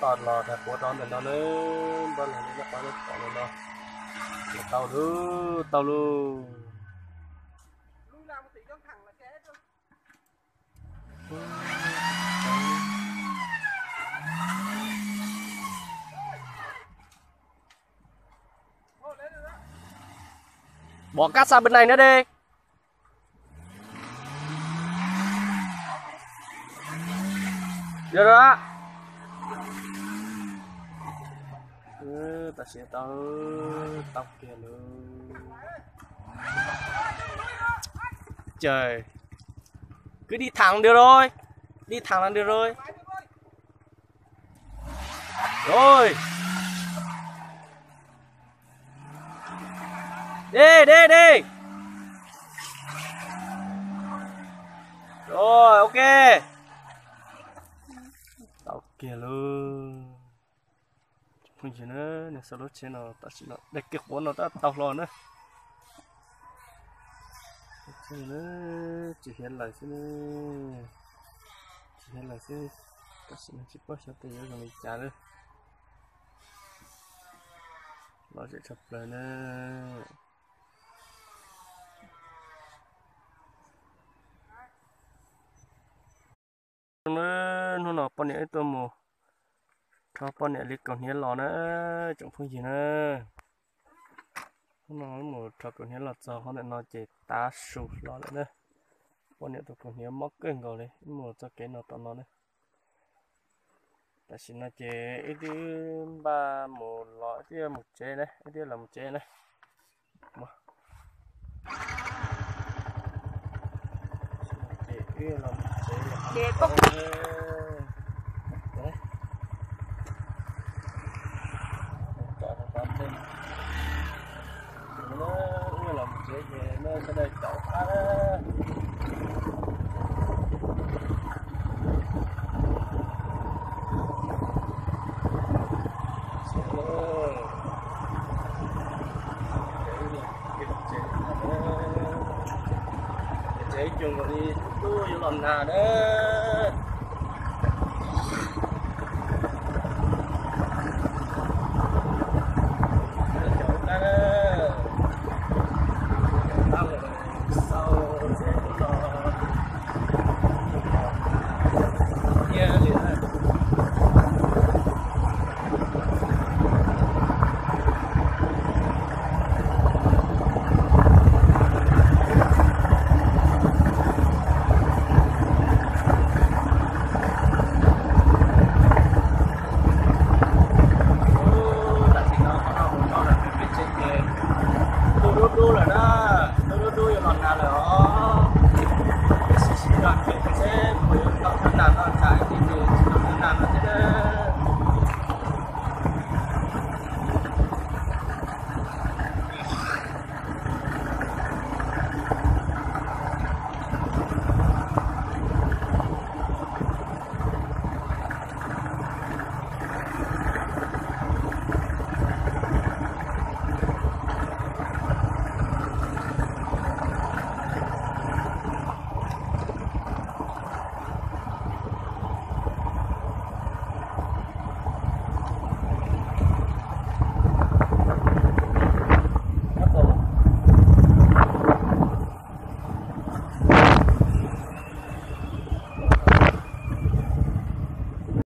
Toj los tag puav rau ntawm no na, npaj los li noj qab noj pom no no. Tau lauj, tau lauj. Pov kab xa pes nais na de. Yog a. Tam sim tau, tau kiag lawm. Ces cứ đi thẳng được rồi. Đi thẳng là được rồi. Rồi. Đi, đi, đi. Rồi, ok. Tau kiag lauj. Phooj ywg na, nws sau lub tsheb no tam sim no daig kiag quav no tab tau hlo na. Tsis hiav lawm xwb, tsis hiav lawm xwb, tam sim no tsis paub xyov tias yuav zoo li cas lawm. Lom zem tshaj plaws na. Hnub no poj niam wb tuaj mus rho poj niam li kaus hniav los na, tsoom phooj ywg na. Hnub no wb mus rho kaus hniav los txog qhov ntawm no ces tav su hlo lawm na. Poj niam tus kaus hniav mob kawg nkaus li, wb mus txoj kev no tom no na. Tam sim no ces wb twb npaj mus los, wb twb mus tsev na, wb twb los mus tsev na. Wb los mus tsev ces nej sawv daws caum qab. Tsev ib co nkaus li tub yuav los nag na.